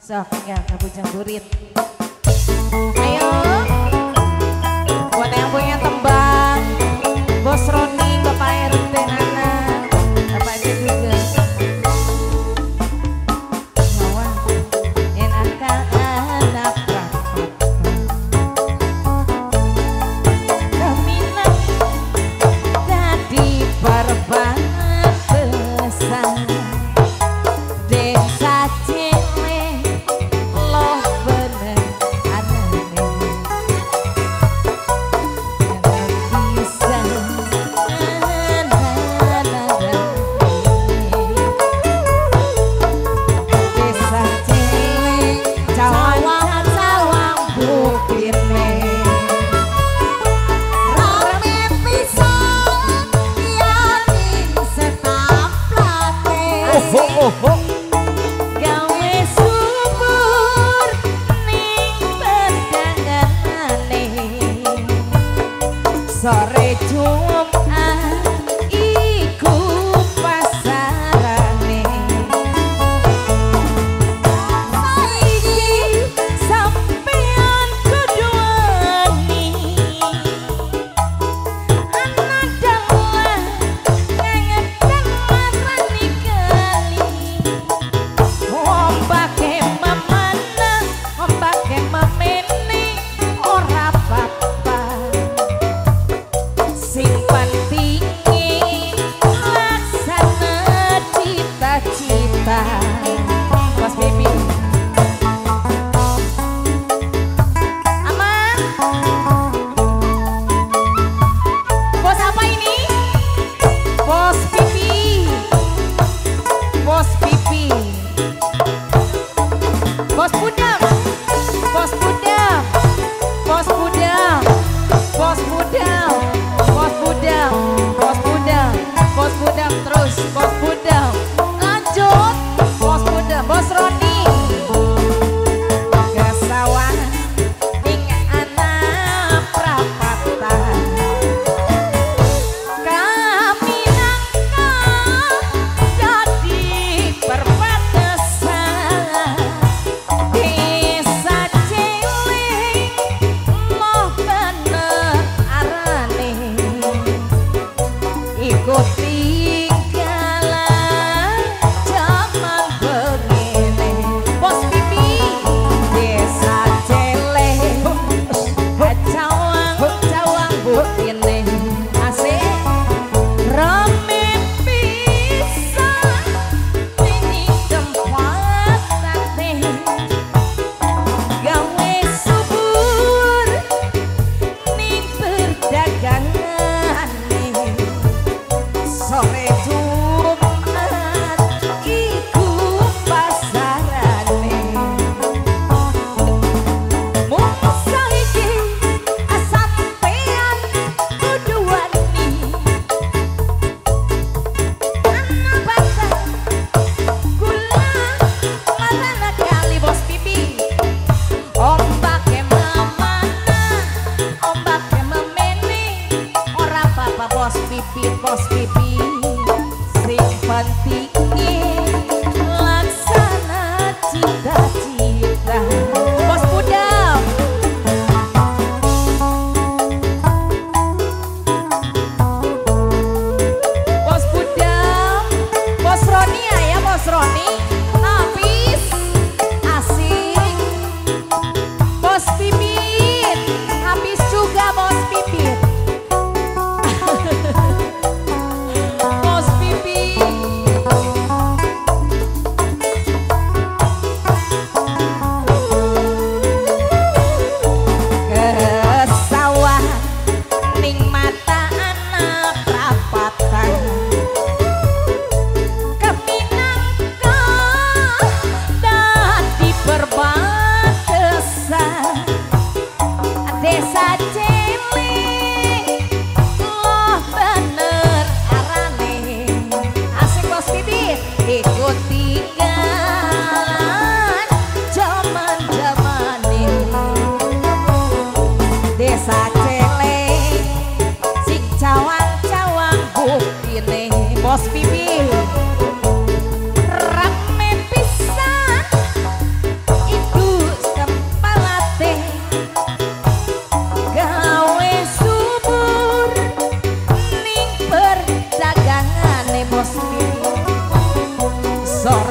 Sok ya kabujang burit. Ayo buat yang punya tembang, Bos Roni, Bapak RT Nana, Bapak RT juga. Jawa enak anak Keminang dadi perbatasan desa cilik loh bener anane bisa desa cilik cawang-cawang bukine Rame pisan yen setaplate. Oh, oh, oh. Gawe subur ning pedangane sore Jumat iku pasarane. Saiki sampean kudu wani ana dalan ngangetan marani kali. Ombake mamana, ombake mamene ora apa-apa. Sing pentinge laksana cita-cita. Mas Baby. Aman? Bos apa ini? Bos Pipi. Bos Pipi. Bos Pudam, Bos Pudam, Bos Pudam, Bos Pudam, Bos Pudam, Bos Pudam, Bos Pudam terus, Bos Pudam, lanjut, Bos Pudam, Bos Roni. Ke sawah ning ana prapatan kami nangka dadi perbatasan desa cilik moh bener arane ikut tinggalan jaman begini. Bos Pipi desa cilik cawang-cawang bukine asik rame pisan ning tempat tate gawe subur ning perdagangane sore Jumat iku pasarane. Mung saiki sampean kudu wani ana batal gula marana kali. Bos Pipi ombake mamana, ombake memene ora apa-apa. Bos Pipi, Bos Pipi sing pentinge laksana cita-cita. Bos Pudam, Bos Pudam, Bos Roni ya, Bos Roni habis asik. Bos Pipit habis juga Bos Pipit. Bos Pipit. Ke sawah ning mata anak prapatan Keminangka dadi perbatasan desa cilik loh bener arane asik. Bos Pipit ikut tinggalan jaman-jamane desa cilik sing cawang-cawang bukine. Bos Pipi rame pisan sore.